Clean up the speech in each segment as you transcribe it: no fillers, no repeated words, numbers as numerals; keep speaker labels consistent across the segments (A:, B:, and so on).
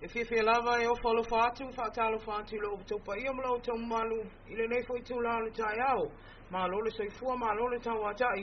A: E fiafia lava e ofo alofa atu ma faatalofa atu i lo outou paia ma lo outou mamalu i lenei foi itula o le taeao. Malo le soifua, malo le tauatai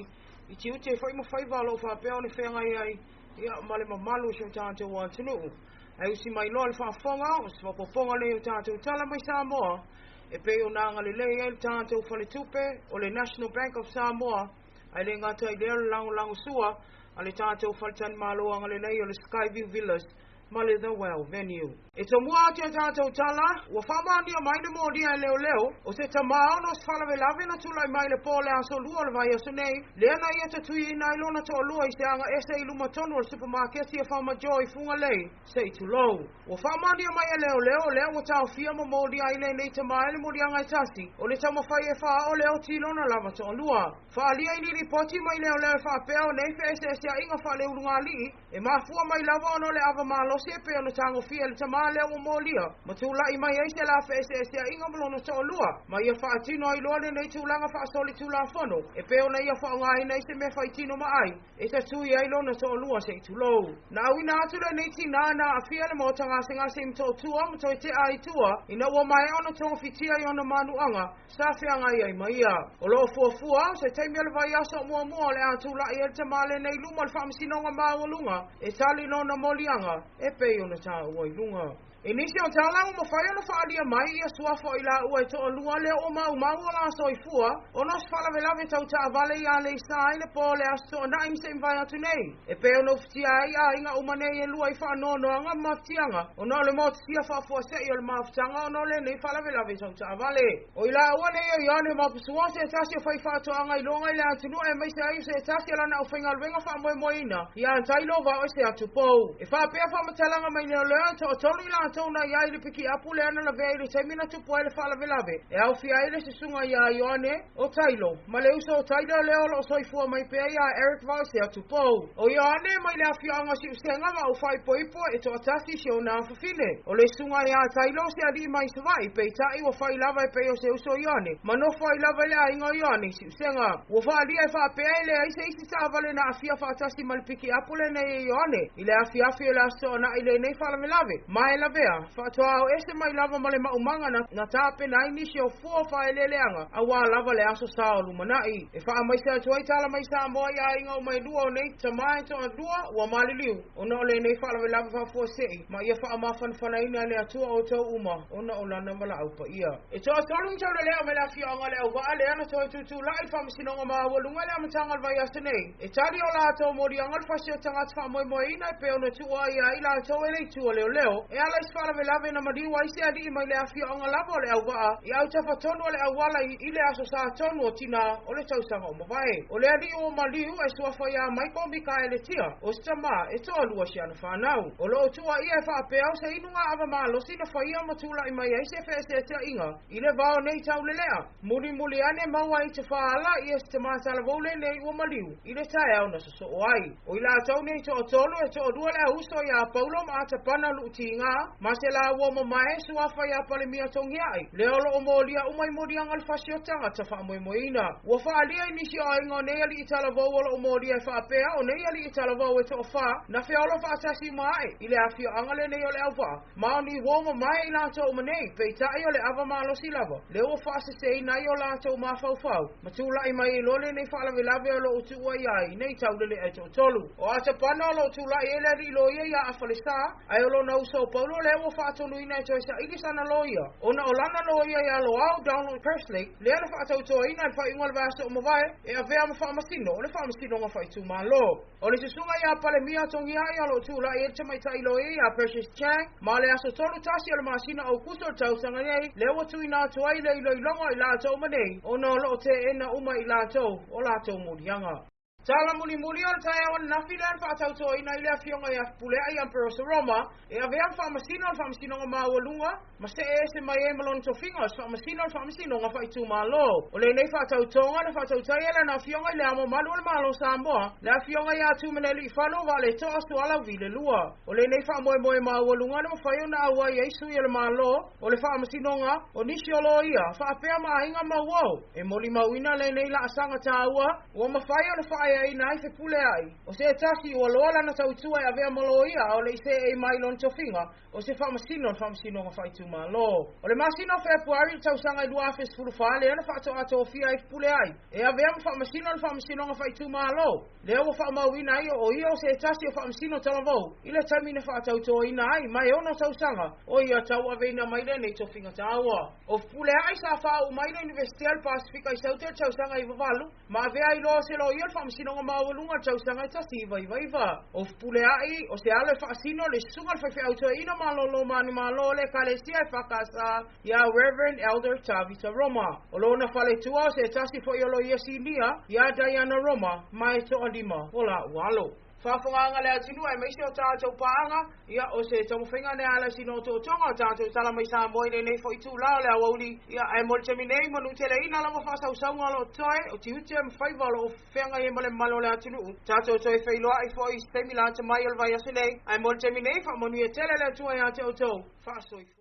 A: i tiute foi ma faiva o lo o faapea ona feagai ai ia ma le mamalu o si o tatou atunuu. Ae usi mai loa le faafofoga, o se faaopoopoga lenei o tatou tala mai Samoa e pei ona agalelei ai le tatou faletupe o le National Bank of Samoa, ae le gata i lea o le lagolagosua a le tatou faletalimalo agalelei o le Skyview Villas ma le The Well Venue. E tomua atu e tatou tala, ua faamaonia mai le molia e leoleo, o se tamā ona o se faalavelave na tulai mai le po o le aso lua o le vaiaso nei, lea na ia tatuiina ai lona toalua i se aga ese i luma tonu o le supamaketi a Farmer Joe i Fugalei, se i tulou. Ua faamaonia mai e leoleo, o lea ua taofia ma molia ai lenei tamā i le moliaga e tasi, o le taumafai e faaoo le oti i lona lava toalua. Faaalia i ni lipoti mai leoleo e faapea o nei feeseeseaiga faaleulugalii e mafua mai lava ona o le ava malosi e pei ona tagofia e le tamā lea ua molia, ma tulai mai ai se la feeseeseaiga ma lona toalua, ma ia faatino ai loa lenei tulaga faasolitulafono e pei ona ia faaaogaina ai se mea faitino ma ai e tatui ai lona toalua se i tulou. Na auina atu lenei tinā na aafia le maota gasegase i Motootua ma toe tea ai tua ina ua maea ona togafitia i ona manuaga sa feagai ai ma ia. O lo o fuafua se taimi o le vaiaso muamua o le a tulai ai le tamā lenei i luma o le faamasinoga maualuga e tali lona moliaga e pei ona taua i luga. I nisi o tala ua mafai ona faaalia mai ia suafa o i laua e toalua lea ua maumau o la soifua ona o se faalavelave tau taavale i Aleisa i le po o le Aso Toonai ma se i mavae atu nei. E pei ona ufitia ai aiga uma nei e lua i faanoanoaga ma mafatiaga ona o le motusia faafuasei o le mafutaga ona o lenei faalavelave tau taavale. O i laua nei o Ioane Mapusua, se tasi o faifaatoaga iloga i le atunuu aemaise ai o se tasi o lana aufaigaluega faamoemoeina ia Tailo Vaoese Atupou. E faapea faamatalaga mai leoleo e toatolu i latou na i ai i le pikiapu lea na lavea i le taimi na tupu ai le faalavelave e aofia ai le susuga iā Ioane o Tailo ma le uso o Tailo lea o lo o soifua mai pea iā Eric Vaoese Atupou. O Ioane mai le afioaga o Siusega ma Aufaipoipo e toatasi si ona afafine. O le susuga iā Tailo o se alii mai Savaii, peitai ua fai lava e pei o se uso o Ioane ma nofo ai lava i le aiga o Ioane i Siusega. Ua faaalia e faapea e leai se isi taavale na aafia faatasi ma le pikiapu lenei e Ioane i le afiafi o le Aso Toonai i lenei faalavelave. Ma e lavea, faatoa o ese mai lava ma le maumaga na tapena ai nisi o fua o faaeleeleaga auā lava le aso sa o lumanai. E faamaise atu ai tala mai Samoa i aiga uma e lua o nei tamā e toalua ua maliliu ona o lenei faalavelave faafuasei ma ia faamafanafanaina e le Atua outou uma ona o lana valaau paia. E toatolu ni taulelea mai le afioaga o Leauvaa lea na toe tutulai i le faamasinoga maualuga i le amataga o le vaiaso nei e tali o latou moliaga o le fasi o tagata faamoemoeina e pei ona tuuaia ai latou e le itu o leoleo e ala i se faalavelave na maliu ai se alii mai le afioaga lava o Leauvaa i autafa tonu o le auala i le aso Sa tonu o Tinā o le tausaga ua mavae. O le alii ua maliu e suafa iā Michael Mikaele Tia, o se tamā e toalua si ana fanau. O lo o tuuaia e faapea o se inuga ava malosi na faia ma tulai mai ai se feeseeseaiga i le va o nei taulelea. Mulimuli ane maua ai te faaala ia se tamā talavou lenei ua maliu i le taeao na sosoo ai. O i latou nei toatolu e toalua le auuso iā Paulo ma Atapana Luutiga ma se laua mamae suafa iā Palemia Togiai, lea o lo o molia uma i moliaga o le fasi o tagata faamoemoeina. Ua faaalia i nisi o aiga o nei alii talavou o lo o molia e faapea o nei alii talavou e toafā na feola faatasi uma ae i le afioaga lenei o Leauvaa ma o ni uo mamae i latou uma nei, peitai o le ava malosi lava lea ua faaseseina ai o latou mafaufau ma tulai mai ai loa lenei faalavelave o lo o tuuaia ai nei taulelea e toatolu. O Atapana o lo o tulai ai le alii loia iā Afalesa, ae o lona uso o Paulo lea ua faatonuina e toe saili sana loia ona o lana loia iā Loau Donald Kerslake lea na faatautoaina i le faaiuga o le vaiaso ua mavae e avea ma faamasino o le faamasinoga faaitumalo. O le susuga iā Palemia Togiai o lo o tulai ai le tamaitai loia iā Precious Chang ma o le aso 31 o le masina o Aukuso o le tausaga nei lea ua tuuina atu ai le iloiloga i latou uma nei ona o lo o teena uma i latou o latou moliaga. Tala mulimuli o le taeao ananafi lea na faatautoaina ai le afioga ia Fepuleai Amperosa Roma e avea ma faamasino o le Faamasinoga Maualuga ma see ese mai ai ma lona tofiga o se faamasino o le Faamasinoga Faaitumalo. O lenei faatautoga na faatautai ai lana afioga i Le Ao Mamalu o le Malo o Samoa, le afioga ia Tuimalealiifano Vaaletoa Sualauvi le Lua. O lenei faamoemoe maualuga na mafai ona auai ai sui o le Malo, o le Faamasinoga, o nisi o loia, faapea ma aiga ma uo. E molimauina lenei laasaga taua ua mafai ona faaeaea tauaveaina ai Fepuleai, o se tasi ua loa lana tautua e avea ma loia a o le i seei mai i lona tofiga o se faamasino o le Faamasinoga Faaitumalo. O le masina o Fepuari i le tausaga e 2014 lea na faatoa tofia ai Fepuleai e avea ma faamasino o le Faamasinoga Faaitumalo, lea ua faamauina ai o ia o se tasi o faamasino talavou i le taimi na faatautoina ai, ma e 6 tausaga o ia tauaveina mai lenei tofiga taua. O Fepuleai sa faauu mai le Iunivesite o le Pasefika i Saute i le tausaga 98 ma avea ai loa o se loia o le Faamasinoga Maualuga i le tausaga e 1999. O Fepuleai o se alo e faasino le susuga i le faifeau toeaina malolo manumalo o le Ekalesia EFKS ia Reverend Elder Tavita Roma. O lona faletua o se tasi foi o loia sinia ia Diana Roma, ma e toalima o laua alo. Faafofogaaga le atunuu aemaise o tatou paaga, ia o se taumafaiga lea ala i sina otootoga o tatou tala mai Samoa i lenei foi itula o le aoauli, ia ae mo le taimi nei manuteleina lava faasausauga o lo o totoe, o tiute ma faiva o lo o feagai ai ma le mamalu o le atunuu. Tatou toe feiloai foi i se taimi lata mai o le vaiaso nei, ae mo le taimi nei faamanuia tele le Atua ia te outou. Faasoifua.